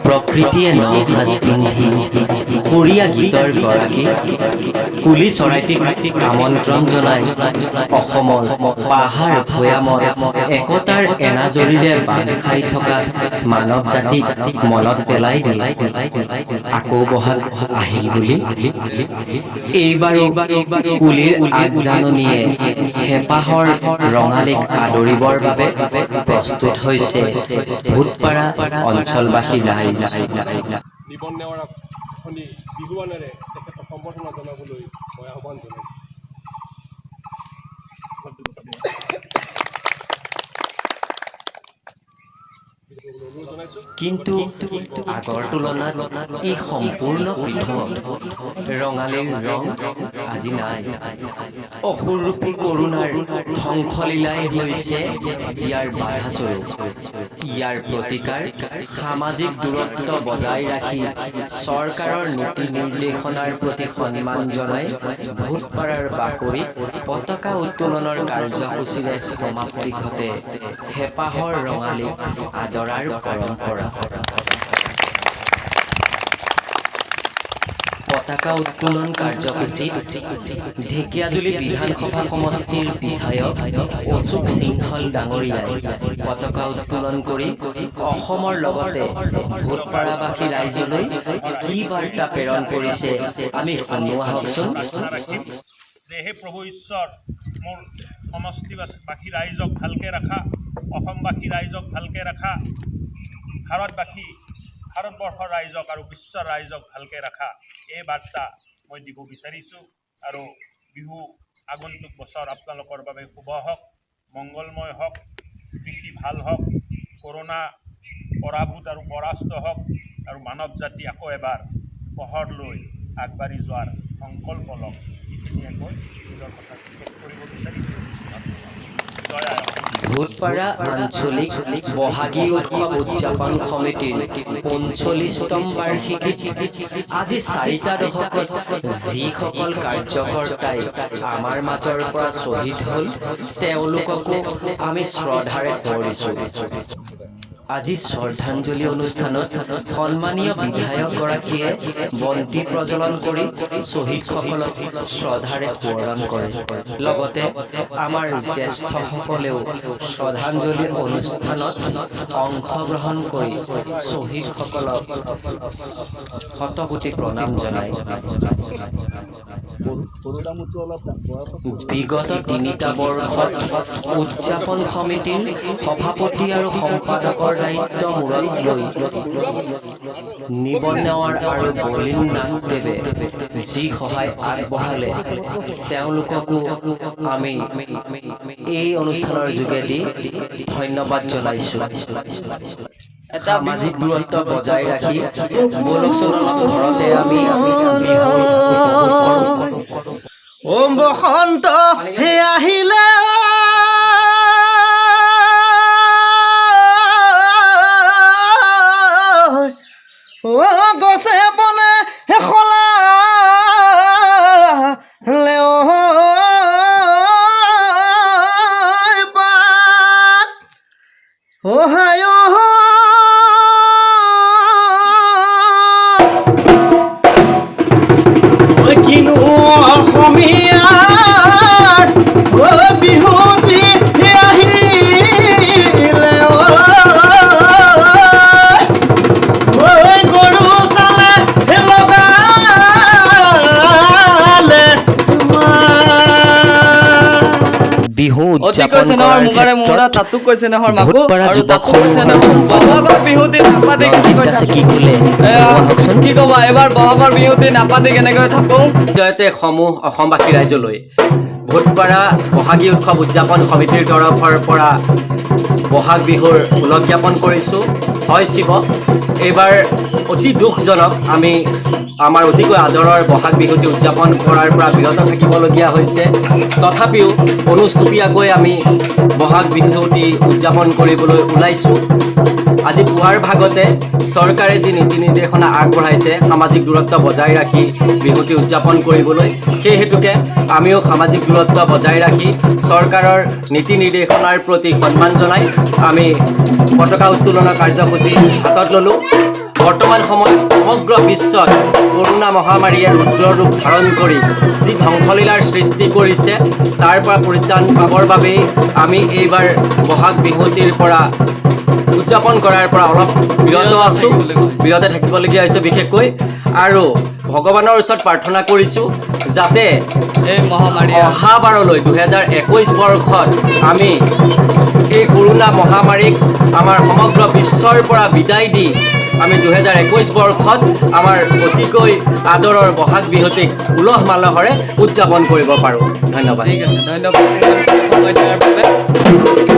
প্ৰকৃতিয়ে ন সাজ পিন্ধি সুৰীয়া গীতৰ গৰাকী কুলি চৰাইটিক আমন্ত্ৰণ জনাই অসমৰ পাহাৰ ভৈয়ামত একতাৰ এনাজৰীৰে বান্ধ খাই থকা মানৱ জাতিক মনত পেলাই দিয়ে আকৌ বহাগ আহিল বুলি। এইবাৰো কুলিৰ আগজাননীয়ে হেঁপাহৰ ৰঙালীক আদৰিবৰ বাবে প্ৰস্তুত হৈছে ভোটপাৰা অঞ্চলবাসী ৰাইজ। নিবন নেৱাৰক এখনি বিহুৱানেৰে তেখেতক সম্বৰ্ধনা জনাবলৈ মই আহ্বান জনাইছোঁ। অনুৰোধ জনাইছোঁ। কিন্তু আগৰ তুলনাত ই সম্পূৰ্ণ পৃথক। ৰঙালীৰ ৰং আজি নাই। অসুৰৰূপী কৰোণাৰ ধ্বংসলীলাই হৈছে ইয়াৰ বাধাস্বৰূপ। ইয়াৰ প্ৰতিকাৰ সামাজিক দূৰত্ব বজাই ৰাখি চৰকাৰৰ নীতি নিৰ্দেশনাৰ প্ৰতি সন্মান জনাই ভোটপাৰাৰ বাকৰিত পতাকা উত্তোলনৰ কাৰ্যসূচীৰে সমাপ্তি ঘটে হেঁপাহৰ ৰঙালীক আদৰাৰ পৰম্পৰা। পতাকা উত্তোলন কাৰ্যসূচীত ঢেকীয়াজুলি বিধানসভা সমষ্টিৰ বিধায়ক অশোক সিংহল ডাঙৰীয়াই পতাকা উত্তোলন কৰি অসমৰ লগতে ভোটপাৰাবাসী ৰাইজলৈ কি বাৰ্তা প্ৰেৰণ কৰিছে আমি শুনো আহকচোন। ৰাখিম যে হে প্ৰভু ঈশ্বৰ, মোৰ সমষ্টিবাসী ৰাইজক ভালকৈ ৰাখা, অসমবাসী ৰাইজক ভালকৈ ৰাখা, ভাৰতবাসী ভাৰতবৰ্ষৰ ৰাইজক আৰু বিশ্বৰ ৰাইজক ভালকৈ ৰাখা, এই বাৰ্তা মই দিব বিচাৰিছোঁ। আৰু বিহু আগন্তুক বছৰ আপোনালোকৰ বাবে শুভ হওক, মংগলময় হওক, কৃষি ভাল হওক, কৰোণা পৰাভূত আৰু পৰাস্ত হওক আৰু মানৱ জাতি আকৌ এবাৰ পোহৰ লৈ আগবাঢ়ি যোৱাৰ সংকল্প লওক। এইখিনিয়ে কৈ নিজৰ কথা শেষ কৰিব বিচাৰিছোঁ। জয় আই অসম। ভোটপাৰা আঞ্চলিক বহাগী উৎসৱ উদযাপন সমিতিৰ 45তম বাৰ্ষিকীত আজি 4টা দশকত যিসকল কাৰ্যকৰ্তাই আমাৰ মাজৰ পৰা শ্বহীদ হ'ল, তেওঁলোককো আমি শ্ৰদ্ধাৰে সোঁৱৰিছোঁ। আজি শ্ৰদ্ধাঞ্জলি অনুষ্ঠানত সন্মানীয় বিধায়কগৰাকীয়ে বন্তি প্ৰজ্বলন কৰি শ্বহীদসকলক শ্ৰদ্ধাৰে সোঁৱৰণ কৰে। লগতে আমাৰ জ্যেষ্ঠসকলেও শ্ৰদ্ধাঞ্জলি অনুষ্ঠানত অংশগ্ৰহণ কৰি শ্বহীদসকলক শতকোটি প্ৰণাম জনায়। বিগত 3টা বৰ্ষত উদযাপন সমিতিৰ সভাপতি আৰু সম্পাদকৰ দায়িত্ব মূৰত লৈ নিবন নেৱাৰ আৰু বলিন নাথদেৱে যি সহায় আগবঢ়ালে, তেওঁলোককো আমি এই অনুষ্ঠানৰ যোগেদি ধন্যবাদ জনাইছোঁ। সামাজিক দূৰত্ব বজাই ৰাখি ব'লকচোন অলপ ঘৰতে আমি বিহু উপভোগ কৰোঁ। ওম বসন্ত হে আহিলে, ও গছে বনে সলালে পাত, ও হায় কিনো অসমীয়াৰ ও বিহুতি আহিলে, ঐ গৰু চালে লগালে। বিহু অতিকৈ উদযাপন চেনেহৰ কৰাৰ মুগাৰে মোৰা ক্ষেত্ৰত তাতো চেনেহৰ মাকো ভোটপাৰা আৰু যুৱক তাতো সমূহৰ চেনেহৰ সম্পাদক বহাগৰ বিহুটি নাপাতি ৰঞ্জিত কেনেকৈ দাসে থাকোঁ? কি ক'লে এয়া, আহকচোন। কি ক'বা, এইবাৰ বহাগৰ বিহুটি নাপাতি কেনেকৈ থাকোঁ? জয়তে সমূহ অসমবাসী ৰাইজলৈ ভোটপাৰা বহাগী উৎসৱ উদযাপন সমিতিৰ তৰফৰ পৰা বহাগ বিহুৰ ওলগ জ্ঞাপন কৰিছোঁ। হয় শিৱ, এইবাৰ অতি দুখজনক আমি আমাৰ অতিকৈ আদৰৰ বহাগ বিহুটি উদযাপন কৰাৰ পৰা বিৰত থাকিবলগীয়া হৈছে। তথাপিও অনুষ্টুপীয়াকৈ আমি বহাগ বিহুটি উদযাপন কৰিবলৈ ওলাইছোঁ। আজি পুৱাৰ ভাগতে চৰকাৰে যি নীতি নিৰ্দেশনা আগবঢ়াইছে সামাজিক দূৰত্ব বজাই ৰাখি বিহুটি উদযাপন কৰিবলৈ, সেই হেতুকে আমিও সামাজিক দূৰত্ব বজাই ৰাখি চৰকাৰৰ নীতি নিৰ্দেশনাৰ প্ৰতি সন্মান জনাই আমি পতাকা উত্তোলনৰ কাৰ্যসূচী হাতত ল'লোঁ। বৰ্তমান সময়ত সমগ্ৰ বিশ্বত কৰোণা মহামাৰীয়ে ৰুদ্ৰ ৰূপ ধাৰণ কৰি যি ধ্বংসলীলাৰ সৃষ্টি কৰিছে, তাৰ পৰা পৰিত্ৰাণ পাবৰ বাবেই আমি এইবাৰ বহাগ বিহুটিৰ পৰা উদযাপন কৰাৰ পৰা অলপ বিৰত আছোঁ, বিৰত থাকিবলগীয়া হৈছে বিশেষকৈ। আৰু ভগৱানৰ ওচৰত প্ৰাৰ্থনা কৰিছোঁ যাতে এই মহামাৰী অহাবাৰলৈ 2021 বৰ্ষত আমি এই কৰোণা মহামাৰীক আমাৰ সমগ্ৰ বিশ্বৰ পৰা বিদায় দি আমি 2021 বৰ্ষত আমাৰ অতিকৈ আদৰৰ বহাগ বিহুটিক উলহ মালহেৰে উদযাপন কৰিব পাৰোঁ। ধন্যবাদ। ঠিক আছে, ধন্যবাদ সময় দিয়াৰ বাবে।